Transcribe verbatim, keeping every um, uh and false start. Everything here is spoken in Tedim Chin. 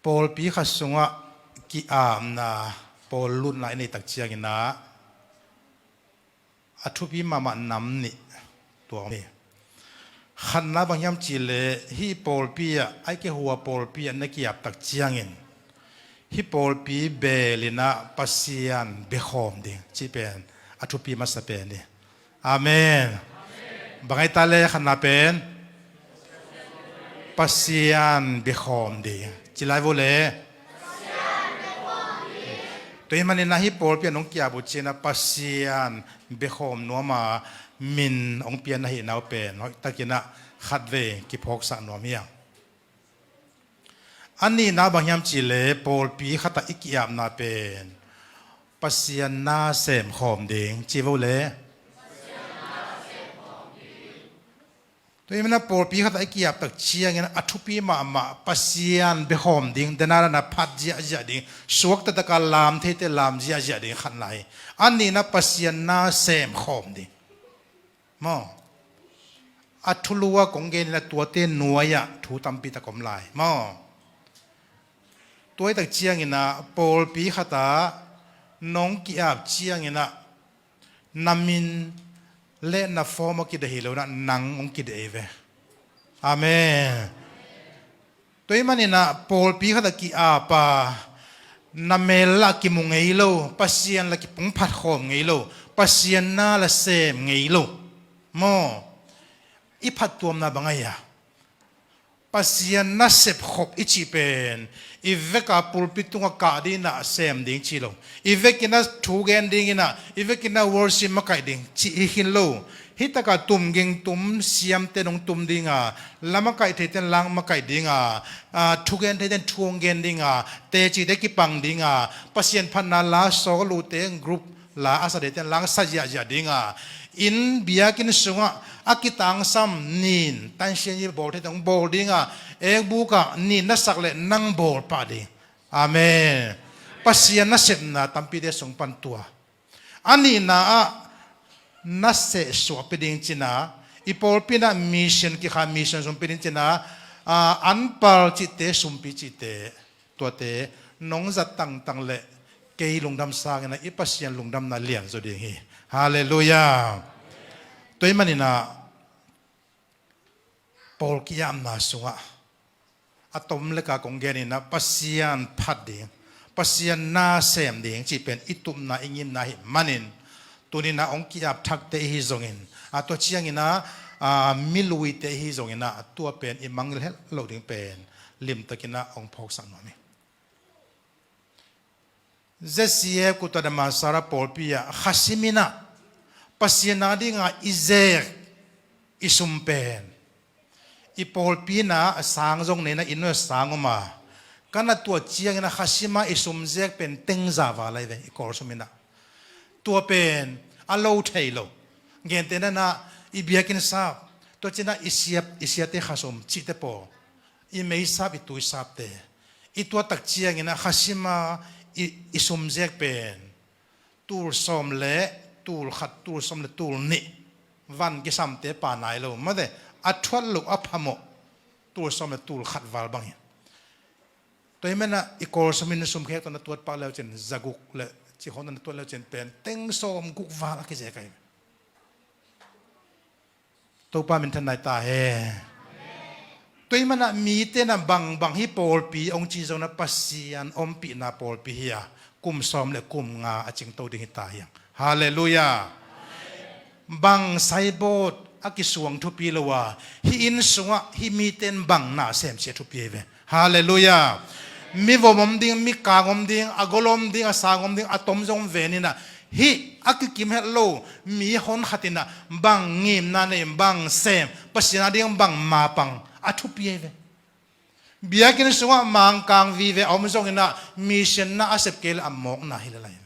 Pawlpi khat sungah ki-apna, pawl lutna i neih tak ciangin ah a thupi mahmah nam nih tua om hi. Khatna bang hiam cihleh hih pawlpi ah, a i kihua pawlpi ah na ki-ap tak ciangin hih pawlpi beel in ah Pasian biakhawm ding cih pen a thupi masa pen hi. Amen. Bang ai ta le khatna pen Pasian biakhawm ding. Ci lai vo le. Tua ahih manin ah hih pawlpi ah nong ki-ap uh ciangin ah Pasian biakhawm nuam a min hong pia na hihna uh pen hoihtakin ah khatvei kiphawksak nuam hi hang. A nihna bang hiam cihleh pawlpi khat ah i ki-apna pen Pasian na semkhawm ding ci vo le. Tua ahih manin ah pawlpi khat ah i ki-ap tak ciangin a thupi mahmah Pasian biakhawm ding, dena dana phat ziahziah ding, suakta taka lam theite lam ziahziah ding khatna hi. A nihna Pasian na semkhawm ding. Maw? A thulu a kong gen in ah tuate nuai-ah thu tampi tak om lai. Maw? Tua hi tak ciangin ah pawlpi khat ah nong ki-ap ciangin ah na min le na form a kideih hi lo in ah nang hong kideih hi ve. Amen. Tua ahih manin ah pawlpi khat ah ki-ap a na mel lah kimu ngei lo, Pasian lah kipung phatkhawm ngei lo, Pasian na lah sem ngei lo. Maw? I phattuamna bang ahi a? Pasian na sepkhop i cih pen i vek a pulpit tungah kah ding in ah sem ding ci lo. I vekin ah thu gen ding in ah, i vekin ah worship makaih ding cih hi khin lo. Hih takah tumging tum siamte nong tum ding a, la makaih theite in la makaih ding a, a, thugen theite in thu hong gen ding a, tecite kipang ding a, Pasian phatna la sawlute group la a sa theite in la sa ziahziah ding a, inn biakinn sungah a kitangsam nin tansian i bawl theite hong bawl ding a, ekbuk ah nin na sak leh nang bawl pah ding. Amen. Pasian nasepna tampite sung pan tua. A nihna ah na sehsuah pia ding cih in ah, i pawlpi in ah mission kikha, mission sum pia ding cih in ah, a, anpal cihte, sumpi cihte, tuate nong zat tangtang leh kei lungdam sangin ah i Pasian lungdamna lianzaw ding hi. Halleluiah. Tua ahih manin ah pawl ki-apna sungah a tom leka kong gen in ah Pasian phat ding, Pasian na sem ding cih pen i tupna, i ngimna ahih manin tuni in ah hong ki-ap thakte i hi zongin, a, tua ciangin ah, a, miluite i hi zongin ah tua pen i mangngilh het loh ding pen limtakin ah hong phawksak nuam hi. Z C F Kutha Dhammasara pawlpi ah khasim in ah Pasian a dinga i zek i sum pen, i pawlpi in ah a sang zong nei in ah, inn ah sang om a, ka na tuat ciangin ah khasim a i sum zek pen teng za val ahi ve, i Kawl sum in ah. Tua pen a lo thei lo. Gentehna in ah i biakinn sap, tua ciang ah i siap, i siate khasum cihte pawl, i meisap, i tuisapte, i tuat tak ciangin ah khasim a i, i sum zek pen tul sawm le tul khat, tul sawm le tul nih van kisamte pha nai lo, mate, a thuat loh, a phamawh tul sawm le tul khat val bang hi. Tua ahih manin ah i Kawl sum in sum khek tawh na tuat pah leu cin, za guk le cih khawng tawh na tuat leu cin pen teng sawm guk val a kizek ahi. Topa minthanna hi ta hen. Tua ahih manin ah mite in ah bangbang hih pawlpi hong ci zongin ah Pasian ompihna pawlpi hi a, kum sawm le kum nga a cingto ding hi ta hi hang. Halleluiah. Bang saibawt a kisuang thupi lo a, hih inn sungah hih mite in bang na sem cih a thupi ahi ve. Halleluiah. Mi vom om ding, mi kang om ding, a gol om ding, a sang om ding, a tom zong om ve ni in ah, hih a kikim het lo mi honkhat in ah bang ngimna nei, bang sem, Pasian a ding bang mapang, a thupi ahi ve. Biakinn sungah mangkang vive a om zongin ah mission na a sep kei leh a mawkna hi lel ahi.